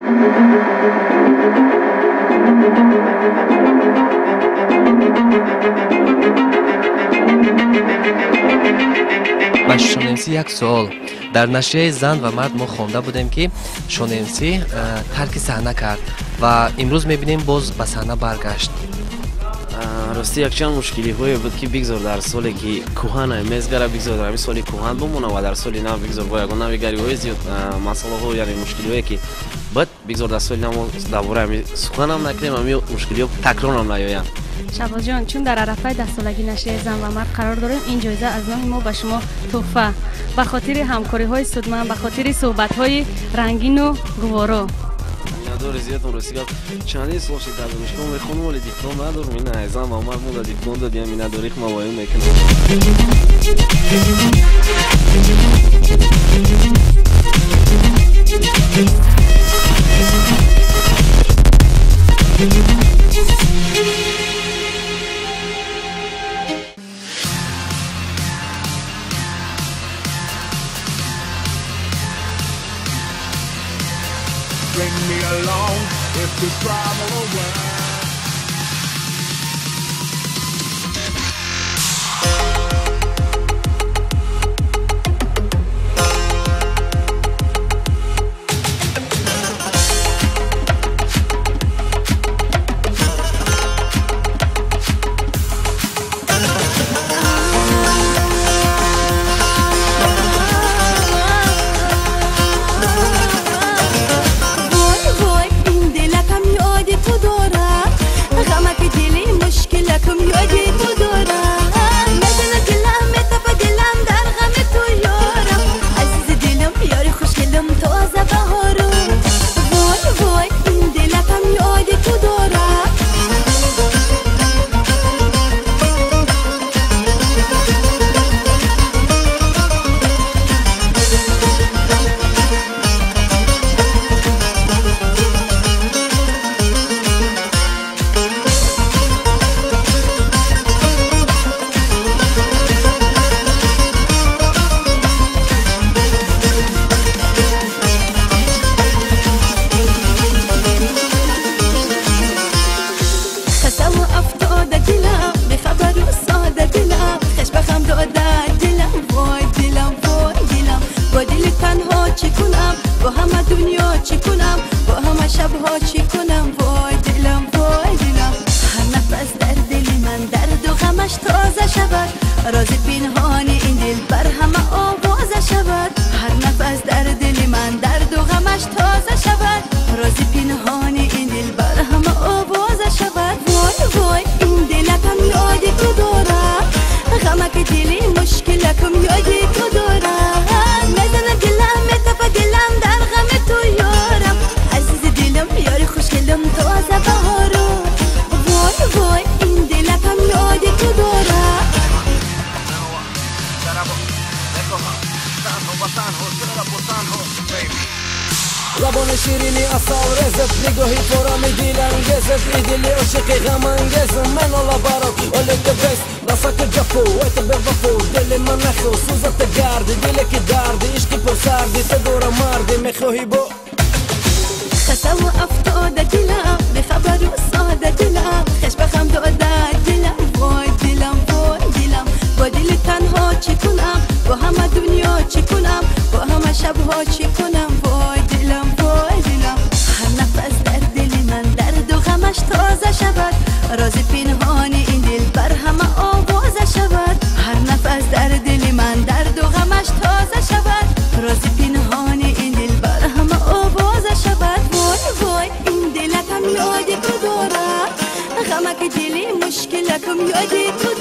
Ба Шон МС як суол. Дар нашрияи «Зан ва мард» мо хонда будем, ки Шон МС тарки саҳна кард ва имрӯз мебинем, боз ба саҳна баргашт. Ростӣ, якчанд мушкилиҳое буд, ки бигзор дар соле ки кӯҳана мезгара, бигзор дар ҳамин соли кӯҳан бимона ва дар соли нав бигзор бо ягон навигариҳои зиёд, масъалаҳо, яъне мушкилиҳое ки буд, бигзор дар соли нав мо дар бораи ҳамин суханам накунем, ҳамин мушкилиҳо такрорам наёянд. Шаҳбозҷон, чун дар арафаи 10-солагии нашрияи «Зан ва мард» қарор дорем, ин ҷоиза аз номи мо ба шумо тӯҳфа, ба хотири ҳамкориҳои судманд, ба хотири суҳбатҳои рангину гуворо. Миннатдори зиёдам. Рости гап, чандин сол шид дар донишгоҳ мехонам, вале диплом надорам. Ин «Зан ва мард» мо диплом додиам, миннатдорих ма воён мекунам. Bring me along if you travel away. Вой, ин дилакам ёди ту дорад, ғамаки дили мушкилакам ёди ту дорад. Мезана дилам, метапа дилам дар ғами ту, ёрам, азизи дилам, ёри хушгилам, тоза баҳорум. Вой, вой, ин дилакам ёди ту дорад. Хасаву афтода дилам, бехабару сода дилам, хеш ба хам дода дилам. Вой дилам, вой дилам, бо дили танҳо чӣ кунам, бо ҳама дунё чӣ кунам, бо ҳама шабҳо чӣ кунам? Вой дилам, вой дилам. Ҳар нафас дар дили ман дарду ғамаш тоза шавад, рози пинҳони ин дил бар ҳама овоза шавад. Ҳар нафас дар дили ман дарду ғамаш тоза шавад, рози пинҳони ин дил бар ҳама овоза шавад. Вой, вой, ин дилакам ёди ту дорад, ғамаки дили мушкилакам ёди ту дорад. Мезана дилам, метапа дилам дар ғами ту, ёрам, азизи дилам, ёри хушгилам, тоза баҳорум. Вой, вой, ин дилакам ёди ту дорад. Лабони ширини асал резад, нигоҳи форами дилангезад, и дили ошиқи ғамангезам. Менола барот, оле ты бест расака ҷафу, ой ты бевафу, дили ман наху сӯзата гарди, диле ки дарди ишқи пурсарди ту дора, марди мехоҳӣ бо Хасаву афтода дилам, бехабару сода дилам, хеш ба хам дода дилам. Вой дилам, вой дилам, бо дили танҳо чӣ кунам, бо ҳама дунё чӣ кунам, бо ҳама шабҳо чӣ кунам? Вой дилам, вой дилам. Ҳар нафас дар дили ман дарду ғамаш тоза шавад, рози пинҳони ин дил бар ҳама овоза шавад. Ҳар нафас дар дили ман дарду ғамаш тоза шавад, рози пинҳони ин дил бар ҳама овоза шавад. Вой, вой, ин дилакам ёди ту дорад, ғамаки дили мушкилакам ёди ту.